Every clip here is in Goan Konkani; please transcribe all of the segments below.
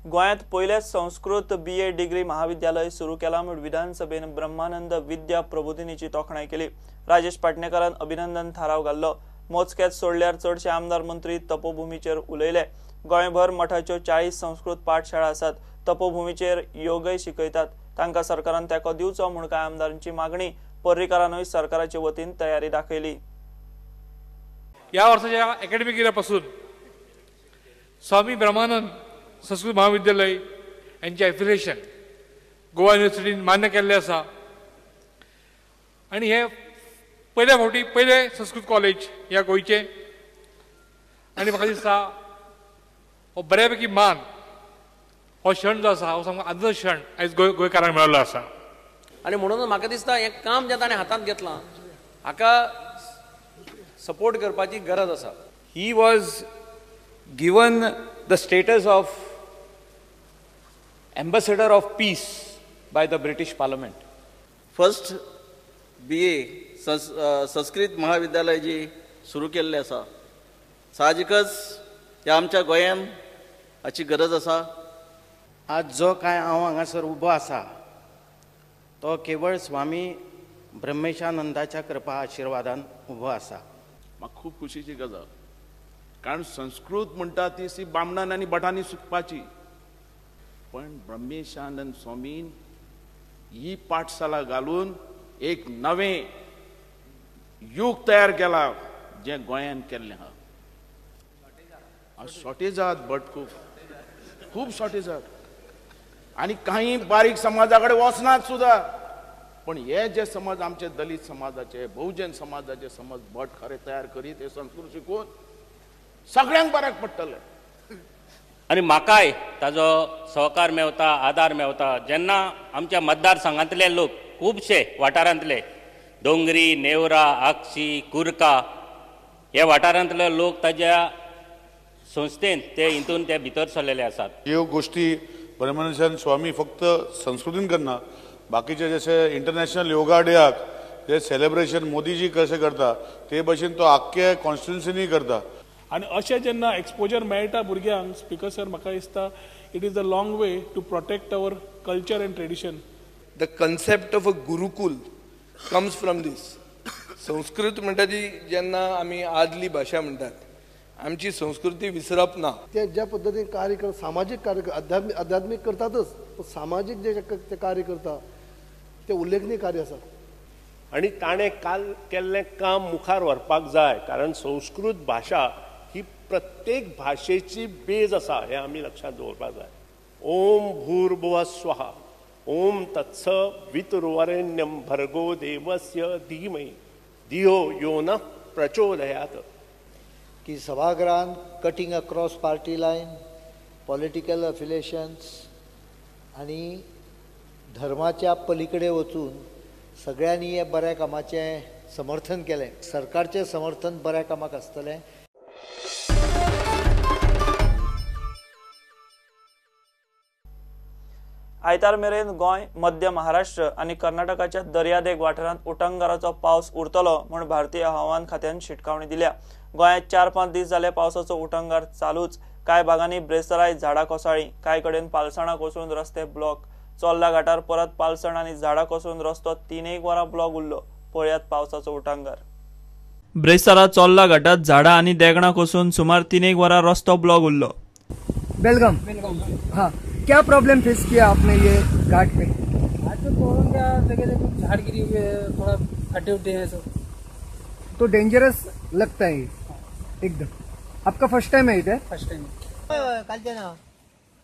गोंयांत पयलेंच संस्कृत बीए डिग्री महाविद्यालय सुरू केलां म्हूण विधानसभेन ब्रह्मानंद विद्या प्रबोधिनीची तोखणाय केली. राजेश पाटणेकारान अभिनंदन थाराव घाल्लो. मोजक्यात सोडल्यार चडशे आमदार मंत्री तपोभूमीचेर उलयले. गोंयभर मठाच्यो 40 संस्कृत पाठशाळा आसात. तपोभूमीचेर योगय शिकयतात. तांकां सरकारान तेंको दिवचो म्हूण कांय आमदारांची मागणी. पर्रीकारानूय सरकाराचे वतीन तयारी दाखयली. ह्या वर्साच्या एकेडमीक इयरा पासून स्वामी ब्रह्मानंद संस्कृत महाविद्यालय यांचे एफिलिएशन गोवा युनिवर्सिटीन मान्य केल्लें आसा आनी हे पयल्या फावटी पयलें संस्कृत कॉलेज ह्या गोंयचें आनी म्हाका दिसता हो बऱ्या पैकी मान हो क्षण जो आसा हो सामको आदर्श क्षण आयज गोंयकारांक मेळिल्लो आसा. आनी म्हणून म्हाका दिसता हें काम जें ताणें हातांत घेतलां हाका सपोर्ट करपाची गरज आसा. He was given the status of ambassador of peace by the British Parliament. First BA Sanskrit महाविद्यालय जी सुरू केल्लें आसा, साहजिकच ह्या आमच्या गोंयांत हाची गरज आसा. आज जो कांय हांव हांगासर उबो आसा तो केवळ स्वामी ब्रह्मेशानंदाच्या कृपा आशिर्वादान उबो आसा. म्हाका खूब खुशीची गजाल, कारण संस्कृत म्हणटा ती सी बामणान आनी भटांनी शिकपाची, पण ब्रह्मेशानंद स्वामीन ही पाठशाला घालून एक नवें युग तयार केला जें गोंयान केल्लें आहा. शॉर्टेज आहात भट, खूब खूब शॉर्टेज आहात आनी काही बारीक समाजा कडेन वचनात सुद्दां, पण हे जे समाज आमचे दलित समाजाचे बहुजन समाजाचे समाज भट खरे तयार करीत हे संस्कृत शिकून सगळ्यांक बऱ्याक पडटलें. आनी म्हाकाय ताजो सहकार मेवता, आदार मेवता. जेन्ना आमच्या मतदारसंघांतले लोक खुबशे वाठारांतले दोंगरी, नेवरा, आगशी, कुरका ह्या वाठारांतले लोक ताज्या संस्थेन ते हितून ते भितर सरलेले आसात. ह्यो गोष्टी ब्रह्मानंद स्वामी फक्त संस्कृतीन करना, बाकीचे जशे इंटरनॅशनल योगा डेयाक जे सेलिब्रेशन मोदीजी कशें करता ते भशेन तो आख्खे कॉन्स्टिट्युन्सीनी करता. आनी अशें जेन्ना एक्सपोजर मेळटा भुरग्यांक, स्पिकर सर म्हाका दिसता it is a long way to protect our culture and tradition. The concept of a gurukul comes from this. Sanskrit म्हणटा ती जेन्ना आमी आदली भाशा म्हणटात, आमची संस्कृती विसरप ना. ते ज्या पद्दतीन कार्य कर, सामाजीक कार्य आध्यात्मीक करतातच, पण सामाजीक जे ते कार्य करता ते उल्लेखनीय कार्य आसा. आनी ताणें काल केल्लें काम मुखार व्हरपाक जाय, कारण संस्कृत भाशा ही प्रत्येक भाशेची बेज आसा हें आमी लक्षांत दवरपाक जाय. ओम भूर्भुवः स्वः ओम तत्स वितुर्वरेण्यं भर्गो देवस्य धीमहि धियो यो न प्रचोदयात्. की सभागृहान cutting across party line, political affiliations आनी धर्माच्या पलीकडे वचून सगळ्यांनी हे बऱ्या कामाचें समर्थन केलें. सरकारचें समर्थन बऱ्या कामाक आसतलें. आयतार मेरेन गोंय, मध्य महाराष्ट्र आनी कर्नाटकाच्या दर्यादेग वाठारांत उटंगाराचो पावस उरतलो म्हूण भारतीय हवामान खात्यान शिटकावणी दिल्या. गोंयांत 4-5 दीस जाले पावसाचो उटंगार चालूच. कांय भागांनी ब्रेस्ताराय झाडां कोसळ्ळीं, कांय कडेन पालसणां कोसळून रस्ते ब्लॉक. चोर्ला घाटार परत पालसण आनी झाडां कोसळून रस्तो 3-1 वरां ब्लॉक उरलो. पळयात पावसाचो उटंगार. ब्रेस्तारा चोर्ला घाटात झाडां आनी देगणां कोसळून सुमार 3-1 वरां रस्तो ब्लॉक उरलो. बेलगाम, हाँ, क्या प्रॉब्लम फेस किया आपने ये घाट पे? घाट पे प्रॉब्लम क्या, जगह झाड़ गिरी हुई है, थोड़ा फटे उठे हैं सब, तो डेंजरस लगता है एकदम. आपका फर्स्ट टाइम है इधर? First time.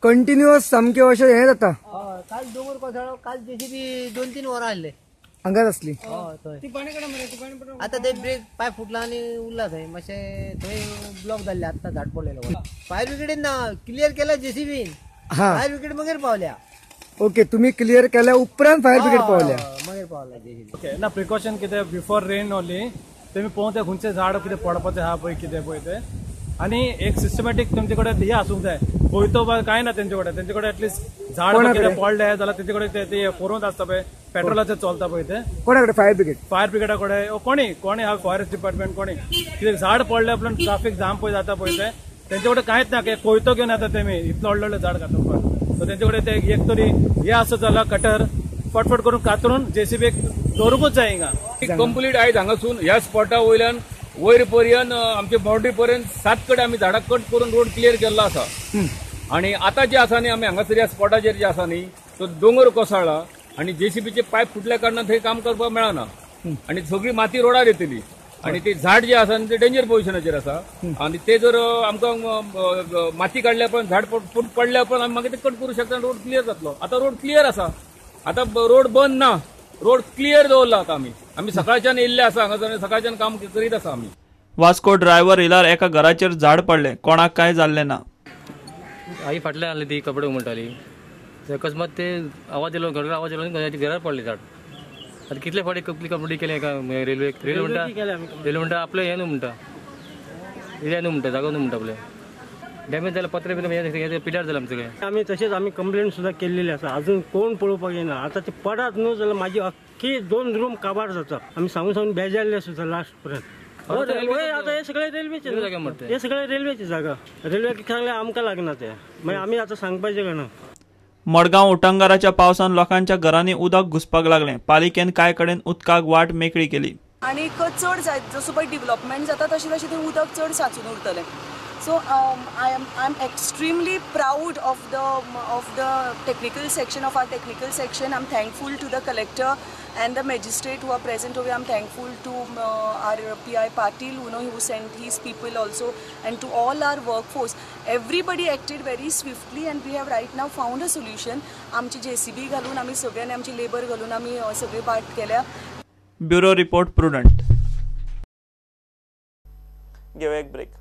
Continuous सामके अशें हें जाता. काल दोंगर कोसळ्ळो, काल जेसीबी 2-3 वरां आसले हांगाच आसली. आता ते ब्रेक पाय फुटला आनी उरला थंय, मातशें थंय ब्लॉक जाल्ले. आतां झाड पडलेलो. फायर ब्रिगेडीन ना क्लियर केला जेसीबीन, फायर ब्रिगेड मगेर पावल्या. ओके, तुम्ही क्लियर केल्या उपरांत फायर ब्रिगेड पावल्या, मगेर पावल्या जेसीबी. ओके ना, प्रिकॉशन कितें बिफोर रेन ओनली तेमी पळोवन ते खंयचे झाड कितें पडपाचें आहा पळय कितें पळय ते, आनी एक सिस्टमॅटीक तेमचे कडेन हें आसूंक जाय. पळयतो कांय ना तेंचे कडेन, तेंचे कडेन एटलिस्ट झाड कितें पडलें जाल्यार तेंचे कडेन ते फोरोंत आसता पळय, पेट्रोलाचेर चलता पळय ते. कोणा कडेन? Fire brigade. फायर ब्रिगेडा कडेन कोणी कोणी आहा, फॉरेस्ट डिपार्टमेंट कोणी कितें झाड पडलें उपरांत ट्राफीक जाम पळय जाता पळय ते, तेंचे कडेन कांयच ना, कोयतो घेवन येता तेमी इतलो व्हडलो व्हडलो झाड कातरपाक. सो तेंचे कडेन ते एक तरी हे आसत जाल्यार कटर फटफट करून कातरून जेसीबीक दवरूंकूच जाय हिंगा. कंप्लीट आयज हांगासून ह्या स्पॉटा वयल्यान वयर पर्यंत आमचे बाउंड्री पर्यंत 7 कडेन आमी झाडां कट करून रोड क्लियर केल्लो आसा. आनी आतां जे आसा न्ही आमी हांगासर ह्या स्पॉटाचेर जे आसा न्ही तो दोंगर कोसळ्ळा आनी जेसीबीचे पायप फुटल्या कारणान थंय काम करपाक मेळना आनी सगळी माती रोडार येतली आनी ते झाड जे आसा ते डेंजर पोजिशनाचेर आसा आनी ते जर आमकां माती काडल्या उपरांत झाड पडल्या उपरांत आमी मागीर ते कट करूं शकता, रोड क्लियर जातलो. आतां रोड क्लियर आसा, आतां रोड बंद ना, रोड क्लियर दवरला. आतां आमी सकाळच्यान येयल्ले आसा हांगासर, सकाळच्यान काम करीत आसा आमी. वास्को ड्रायव्हर हिलार एका घराचेर झाड पडलें, कोणाक कांय जाल्लें ना. आई फाटल्यान आसली ती कपडे उमळटाली, अकस्मात ते आवाज येयलो, घरा आवाज येयलो, घरार पडले झाड. आतां कितले फावटी कंप्लीट केले रेल्वे, रेल्वे म्हणटा, रेल्वे म्हणटा आपलें हें न्हू म्हणटा, एरिया न्हू म्हणटा, जागो न्हू म्हणटा, आपलें डॅमेज जालें, पत्रे बित्रे पिड्यार जालें आमचें सगळें. आमी तशेंच आमी कंप्लेन सुद्दां केल्लेली आसा, अजून कोण पळोवपाक येना. आतां ते पडात न्हू जाल्यार म्हाजी अख्खी 2 रूम काबार जाता. आमी सांगून सांगून बेजारले सुद्दां लास्ट पर्यंत. आतां हे सगळे रेल्वेचे, हे सगळे रेल्वेची जागा, रेल्वे सांगले आमकां लागना ते, मागीर आमी आतां सांगपाचें काय ना. मडगांव उटंगाराच्या पावसान लोकांच्या घरांनी उदक घुसपाक लागलें. पालिकेन कांय कडेन उदकाक वाट मेकळी केली. आनी चड जायत जसो पळय डिवलपमेंट जाता तशें तशें तें उदक चड सांचून उरतलें. So I am extremely proud of the technical section of our technical section. I am thankful to the collector and the magistrate who are present over. I am thankful to our PI Patil, you know, who sent his people also, and to all our workforce. Everybody acted very swiftly and we have right now found a solution. आमची JCB घालून आमी सगळ्यांनी आमची लेबर घालून आमी सगळे पार्ट केल्या. Bureau report, Prudent. घेवया एक ब्रेक.